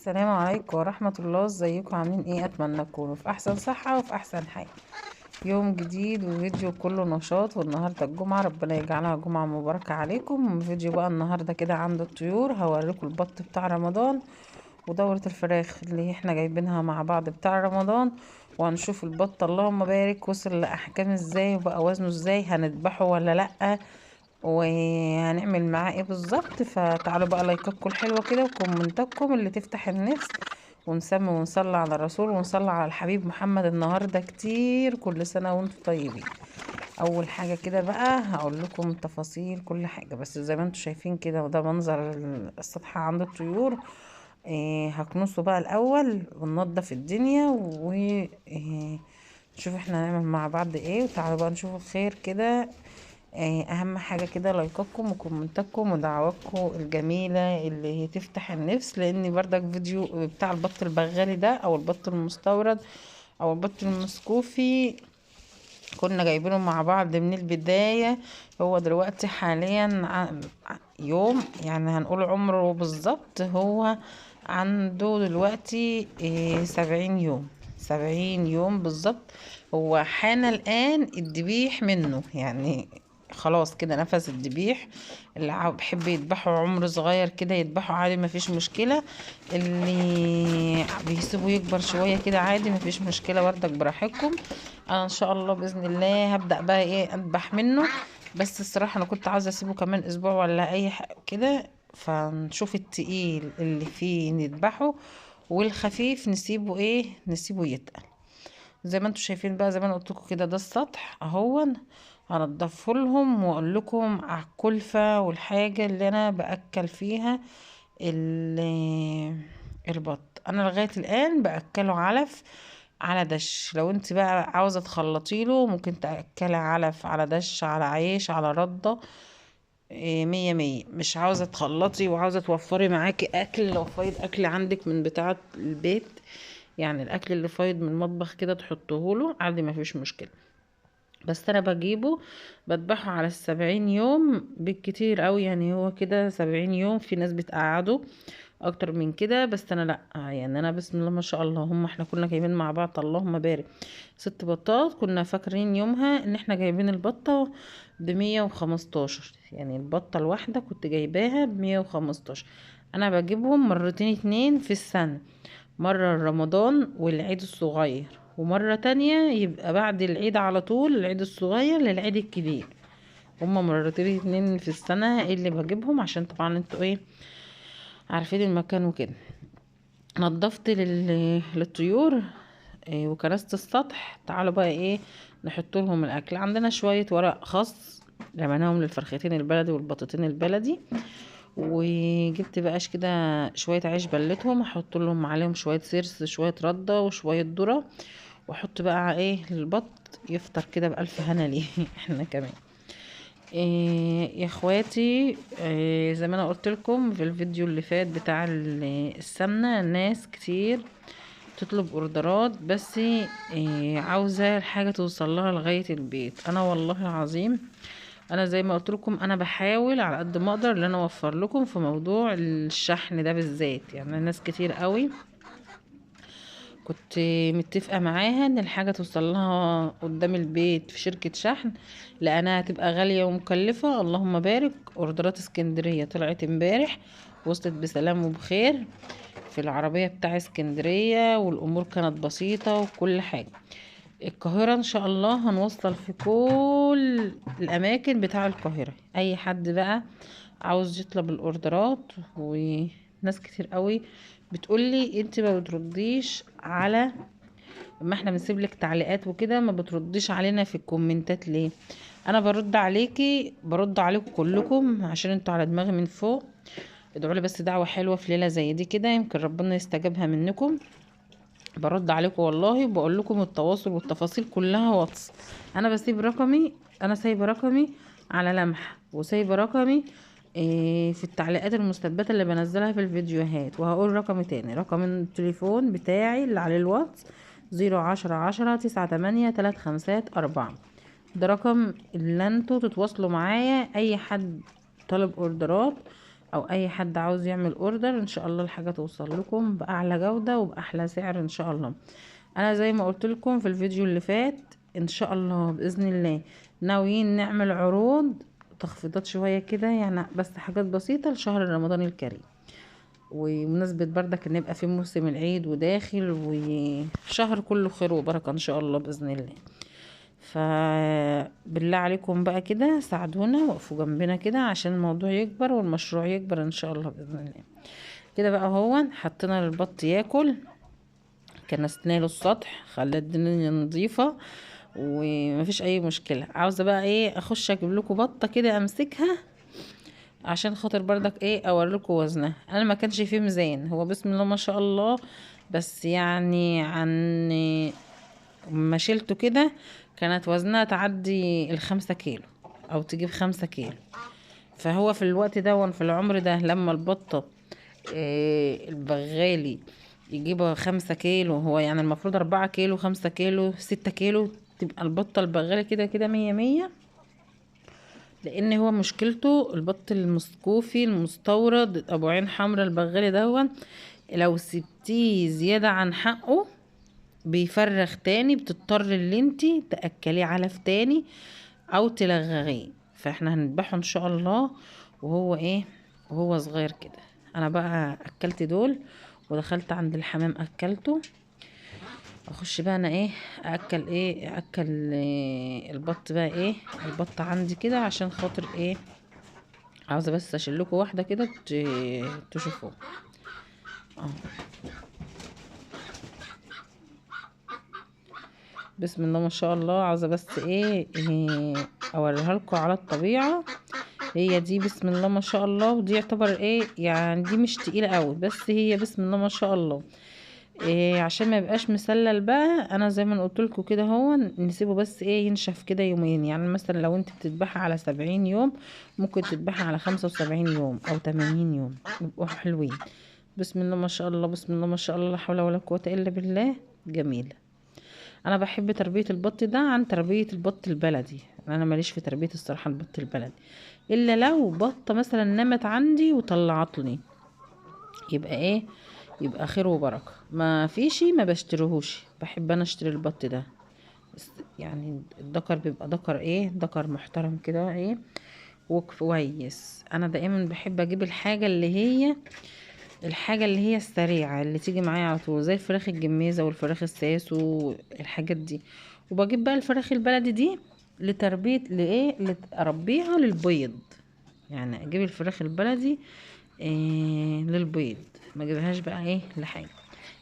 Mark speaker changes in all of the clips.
Speaker 1: السلام عليكم ورحمة الله. ازيكم عاملين ايه؟ اتمنى تكونوا في احسن صحة وفي احسن حال. يوم جديد وفيديو كله نشاط، والنهاردة الجمعة، ربنا يجعلها جمعة مباركة عليكم. فيديو بقى النهاردة كده عند الطيور، هوريكم البط بتاع رمضان ودورة الفراخ اللي احنا جايبينها مع بعض بتاع رمضان، وهنشوف البط اللهم بارك وصل لأحكام ازاي وبقى وزنه ازاي، هنذبحه ولا لأ، وهنعمل معاه ايه بالظبط. فتعالوا بقى لايكاتكم الحلوة كده وكومنتاتكم اللي تفتح النفس، ونسمي ونصلي على الرسول ونصلي على الحبيب محمد النهارده كتير. كل سنة وانتم طيبين. اول حاجة كده بقى هقول لكم تفاصيل كل حاجة، بس زي ما انتم شايفين كده وده منظر السطح عند الطيور. هكنسه بقى الاول وننضف الدنيا ونشوف احنا هنعمل مع بعض ايه. وتعالوا بقى نشوف الخير كده. اهم حاجة كده لايكاتكم وكومنتاتكم ودعواتكم الجميلة اللي هي تفتح النفس، لان بردك فيديو بتاع البط البغالي ده او البط المستورد او البط المسكوفي كنا جايبينه مع بعض من البداية. هو دلوقتي حاليا يوم، يعني هنقول عمره بالظبط، هو عنده دلوقتي 70 يوم، 70 يوم بالظبط. هو حان الان الذبيح منه، يعني خلاص كده نفس الذبيح. اللي بيحب يذبحه عمر صغير كده يذبحه عادي مفيش مشكلة، اللي بيسيبه يكبر شوية كده عادي مفيش مشكلة، بردك براحتكم. انا ان شاء الله باذن الله هبدا بقى ايه اذبح منه، بس الصراحة انا كنت عاوزه اسيبه كمان اسبوع ولا اي حاجة كده، فنشوف التقيل اللي فيه نذبحه والخفيف نسيبه ايه نسيبه يتقل. زي ما انتم شايفين بقى، زي ما انا قلت لكم كده، ده السطح اهو هنضفه لهم واقول لكم على الكلفة والحاجة اللي انا باكل فيها البط. انا لغاية الان باكله علف على دش. لو انت بقى عاوزه تخلطي له ممكن تاكلي علف على دش على عيش على رده، مية مية. مش عاوزه تخلطي وعاوزه توفري معاكي اكل، لو فايض اكل عندك من بتاعه البيت، يعني الاكل اللي فايض من المطبخ كده تحطه له عادي مفيش مشكلة. بس انا بجيبه بذبحه على 70 يوم بالكتير قوي، يعني هو كده 70 يوم. في ناس بتقعده اكتر من كده، بس انا لا، يعني انا بسم الله ما شاء الله هم احنا كنا جايبين مع بعض اللهم بارك 6 بطات. كنا فاكرين يومها ان احنا جايبين البطة ب115، يعني البطة الواحدة كنت جايباها ب115. انا بجيبهم مرتين 2 في السنة، مرة رمضان والعيد الصغير، ومرة تانية يبقى بعد العيد على طول، العيد الصغير للعيد الكبير. هما مرتين 2 في السنة اللي بجيبهم، عشان طبعا انتوا ايه عارفين المكان وكده. نضفت للطيور وكنست السطح. تعالوا بقى ايه نحط لهم الاكل. عندنا شوية ورق خاص رميناهم للفرختين البلدي والبطتين البلدي، وجبت بقاش كده شوية عيش بلتهم، احط لهم عليهم شوية سرس شوية رده وشوية ذره، واحط بقى ايه للبط يفطر كده بالف هنا ليه. احنا كمان إيه يا اخواتي، إيه زي ما انا قلت لكم في الفيديو اللي فات بتاع السمنة، ناس كتير تطلب اوردرات بس إيه عاوزه الحاجة توصل لها لغاية البيت. انا والله العظيم انا زي ما قلت لكم انا بحاول على قد ما اقدر ان انا اوفر لكم في موضوع الشحن ده بالذات. يعني ناس كتير قوي كنت متفقه معاها ان الحاجة توصل لها قدام البيت في شركة شحن، لانها هتبقى غالية ومكلفه. اللهم بارك اوردرات اسكندرية طلعت امبارح، وصلت بسلام وبخير في العربية بتاع اسكندرية، والامور كانت بسيطة وكل حاجة. القاهرة ان شاء الله هنوصل في كل الاماكن بتاع القاهرة. اي حد بقى عاوز يطلب الاوردرات، وناس كتير قوي بتقولي انت ما بترديش على ما احنا بنسيب لك تعليقات وكده، ما بترديش علينا في الكومنتات ليه؟ انا برد عليكي، برد عليكم كلكم عشان انتوا على دماغي من فوق. ادعوا لي بس دعوة حلوة في ليلة زي دي كده، يمكن ربنا يستجابها منكم. برد عليكم والله، وبقول لكم التواصل والتفاصيل كلها واتس. انا بسيب رقمي، انا سايبه رقمي على لمحه، وسايبه رقمي في التعليقات المثبتة اللي بنزلها في الفيديوهات. وهقول رقمي تاني، رقم التليفون بتاعي اللي على الواتس 0 10 10 9 8 3 5 4. ده رقم اللي انتوا تتواصلوا معايا. اي حد طالب اوردرات او اي حد عاوز يعمل order، ان شاء الله الحاجة توصل لكم باعلى جوده وباحلى سعر ان شاء الله. انا زي ما قلت لكم في الفيديو اللي فات، ان شاء الله باذن الله ناويين نعمل عروض تخفيضات شوية كده، يعني بس حاجات بسيطة لشهر رمضان الكريم، ومناسبة بردك ان يبقى في موسم العيد وداخل، وشهر كله خير وبركة ان شاء الله باذن الله. فبالله عليكم بقى كده ساعدونا، وقفوا جنبنا كده عشان الموضوع يكبر والمشروع يكبر ان شاء الله باذن الله. كده بقى هو حطينا للبط ياكل، كنسنا له السطح، خلى الدنيا نظيفة ومفيش اي مشكلة. عاوزه بقى ايه، اخش اجيب لكم بطه كده امسكها عشان خاطر بردك ايه اوريكم وزنها. انا ما كانش فيه ميزان، هو بسم الله ما شاء الله، بس يعني عن ما شيلته كده كانت وزنها تعدي 5 كيلو او تجيب 5 كيلو. فهو في الوقت ده في العمر ده لما البطة إيه البغالي يجيبها 5 كيلو، هو يعني المفروض 4 كيلو 5 كيلو 6 كيلو، تبقى البطة البغالي كده كده 100 100. لان هو مشكلته البط المسكوفي المستورد ابو عين حمرا البغالي دون، لو سبتيه زيادة عن حقه بيفرخ تاني، بتضطر اللي انتي تاكليه علف تاني او تلغغيه. فاحنا هنذبحه ان شاء الله وهو ايه، وهو صغير كده. انا بقى اكلت دول ودخلت عند الحمام اكلته، اخش بقى انا ايه اكل ايه، اكل إيه البط بقى ايه البط عندي كده عشان خاطر ايه، عاوزه بس اشيل لكم واحدة كده تشوفوه. بسم الله ما شاء الله. عاوزه بس ايه اوريها لكم على الطبيعة. هي دي بسم الله ما شاء الله، ودي يعتبر ايه يعني دي مش تقيلة قوي، بس هي بسم الله ما شاء الله إيه عشان ما يبقاش مسلل بقى. انا زي ما قلت لكم كده هو نسيبه بس ايه ينشف كده يومين، يعني مثلا لو انت بتذبحها على 70 يوم ممكن تذبحها على 75 يوم او 80 يوم، يبقوا حلوين. بسم الله ما شاء الله، بسم الله ما شاء الله، لا حول ولا قوة الا بالله. جميلة. انا بحب تربيه البط ده عن تربيه البط البلدي، انا ماليش في تربيه الصراحة البط البلدي، الا لو بطه مثلا نمت عندي وطلعت لي يبقى ايه، يبقى خير وبركة. ما فيش ما بشتريهوش، بحب انا اشتري البط ده، بس يعني الذكر بيبقى ذكر ايه، ذكر محترم كده ايه وكويس. انا دائما بحب اجيب الحاجة اللي هي السريعة اللي تيجي معايا على طول، زي الفراخ الجميزه والفراخ الساس والحاجات دي. وبجيب بقى الفراخ البلدي دي لتربية لايه، لاربيها للبيض، يعني اجيب الفراخ البلدي إيه للبيض، ما اجيبهاش بقى ايه لحاجة.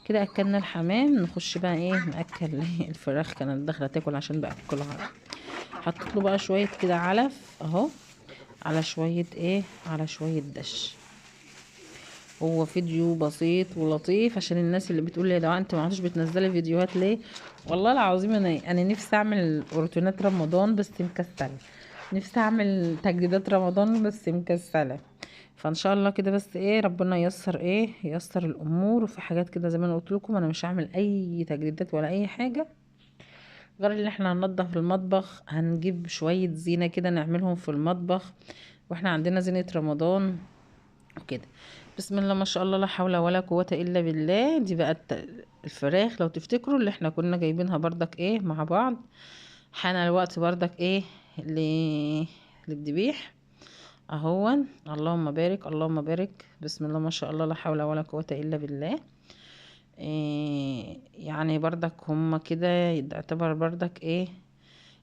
Speaker 1: كده اكلنا الحمام، نخش بقى ايه ناكل الفراخ. كانت داخله تاكل عشان بقى اكلها. حطيت له بقى شوية كده علف اهو، على شوية ايه، على شوية دش. هو فيديو بسيط ولطيف عشان الناس اللي بتقول لي يا دعاء انت ما عادش بتنزلي فيديوهات ليه. والله العظيم انا نفسي اعمل روتينات رمضان بس مكسله، نفسي اعمل تجديدات رمضان بس مكسله. فان شاء الله كده بس ايه ربنا ييسر ايه، ييسر الامور. وفي حاجات كده زي ما انا قلت لكم انا مش هعمل اي تجديدات ولا اي حاجة، غير ان احنا هننضف المطبخ، هنجيب شوية زينة كده نعملهم في المطبخ، واحنا عندنا زينة رمضان وكده. بسم الله ما شاء الله، لا حول ولا قوة الا بالله. دي بقى الفراخ لو تفتكروا اللي احنا كنا جايبينها بردك ايه مع بعض. حان الوقت بردك ايه للذبيح اهو. اللهم بارك اللهم بارك، بسم الله ما شاء الله، لا حول ولا قوة الا بالله. إيه يعني بردك هما كده يعتبر بردك ايه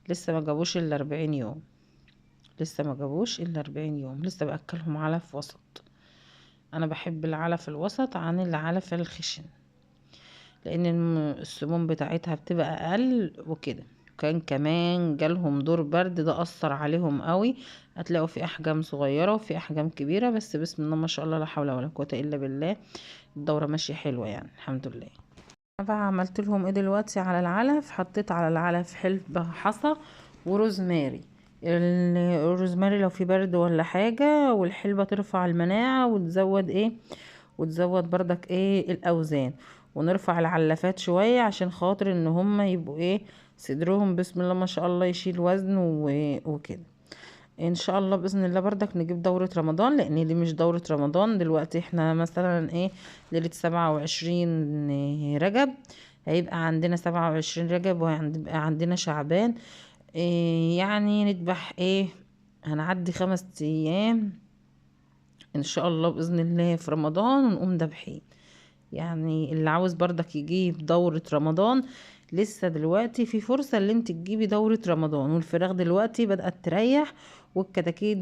Speaker 1: لسه ما جابوش الا 40 يوم، لسه ما جابوش الا 40 يوم، لسه باكلهم علف وسط. انا بحب العلف الوسط عن العلف الخشن، لان السموم بتاعتها بتبقى اقل وكده. كان كمان جالهم دور برد، ده اثر عليهم قوي، هتلاقوا في احجام صغيرة وفي احجام كبيرة، بس بسم الله ما شاء الله لا حول ولا قوة الا بالله، الدورة ماشية حلوة يعني الحمد لله. انا بقى عملت لهم ايه دلوقتي على العلف؟ حطيت على العلف حلبة حصى وروزماري. الروزماري لو في برد ولا حاجة، والحلبه ترفع المناعة وتزود ايه، وتزود بردك ايه الاوزان، ونرفع العلافات شوية عشان خاطر ان هم يبقوا ايه صدرهم بسم الله ما شاء الله يشيل وزن وكده. ان شاء الله باذن الله بردك نجيب دورة رمضان، لان دي مش دورة رمضان دلوقتي. احنا مثلا ايه ليلة 27 رجب، هيبقى عندنا 27 رجب وهيبقى عندنا شعبان، إيه يعني نذبح ايه، هنعدي 5 ايام ان شاء الله باذن الله في رمضان ونقوم ذابحين. يعني اللي عاوز بردك يجيب دورة رمضان لسه دلوقتي في فرصة اللي انت تجيبي دورة رمضان، والفراخ دلوقتي بدأت تريح، والكتاكيت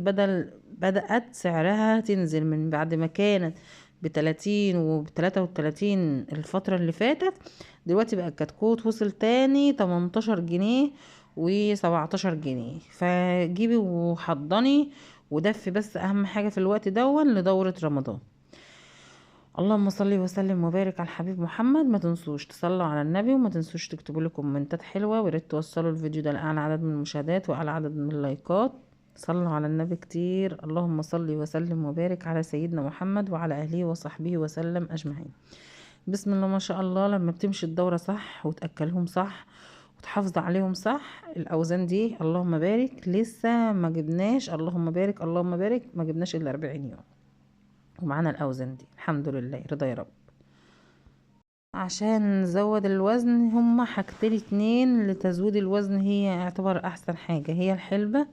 Speaker 1: بدأت سعرها تنزل من بعد ما كانت ب30 وب33 الفترة اللي فاتت. دلوقتي بقى الكتكوت وصل تاني 18 جنيه و17 جنيه. فجيبي وحضني ودفي، بس اهم حاجة في الوقت دون لدورة رمضان. اللهم صل وسلم وبارك على الحبيب محمد. ما تنسوش تصلوا على النبي، وما تنسوش تكتبوا لي كومنتات حلوة، ويا ريت توصلوا الفيديو ده لاعلى عدد من المشاهدات واعلى عدد من اللايكات. صلوا على النبي كتير. اللهم صل وسلم وبارك على سيدنا محمد وعلى اهله وصحبه وسلم اجمعين. بسم الله ما شاء الله، لما بتمشي الدورة صح وتاكلهم صح وتحافظ عليهم صح، الاوزان دي اللهم بارك لسه ما جبناش، اللهم بارك اللهم بارك، ما جبناش الا 40 يوم ومعانا الاوزان دي، الحمد لله رضا يا رب. عشان نزود الوزن هما حاجتين 2 لتزويد الوزن، هي يعتبر احسن حاجة هي الحلبة،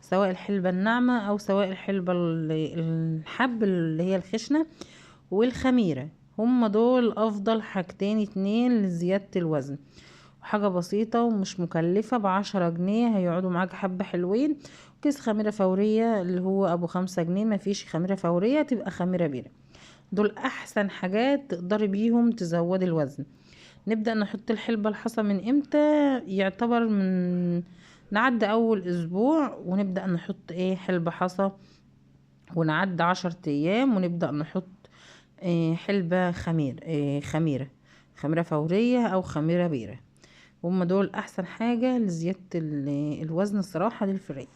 Speaker 1: سواء الحلبة الناعمة او سواء الحلبة الحب اللي هي الخشنة، والخميرة، هما دول افضل حاجتين 2 لزيادة الوزن. وحاجة بسيطة ومش مكلفة، ب10 جنيه هيقعدوا معاك حبة حلوين. كيس خميرة فورية اللي هو ابو 5 جنيه، مفيش خميرة فورية تبقى خميرة بيرة. دول احسن حاجات تقدري بيهم تزودي الوزن. نبدأ نحط الحلبة الحصى من امتى؟ يعتبر من نعدي اول اسبوع ونبدأ نحط ايه حلبة حصى، ونعدي 10 ايام ونبدأ نحط إيه حلبة خمير، إيه خميرة فورية او خميرة بيرة. هما دول احسن حاجة لزيادة الوزن الصراحة للفريق.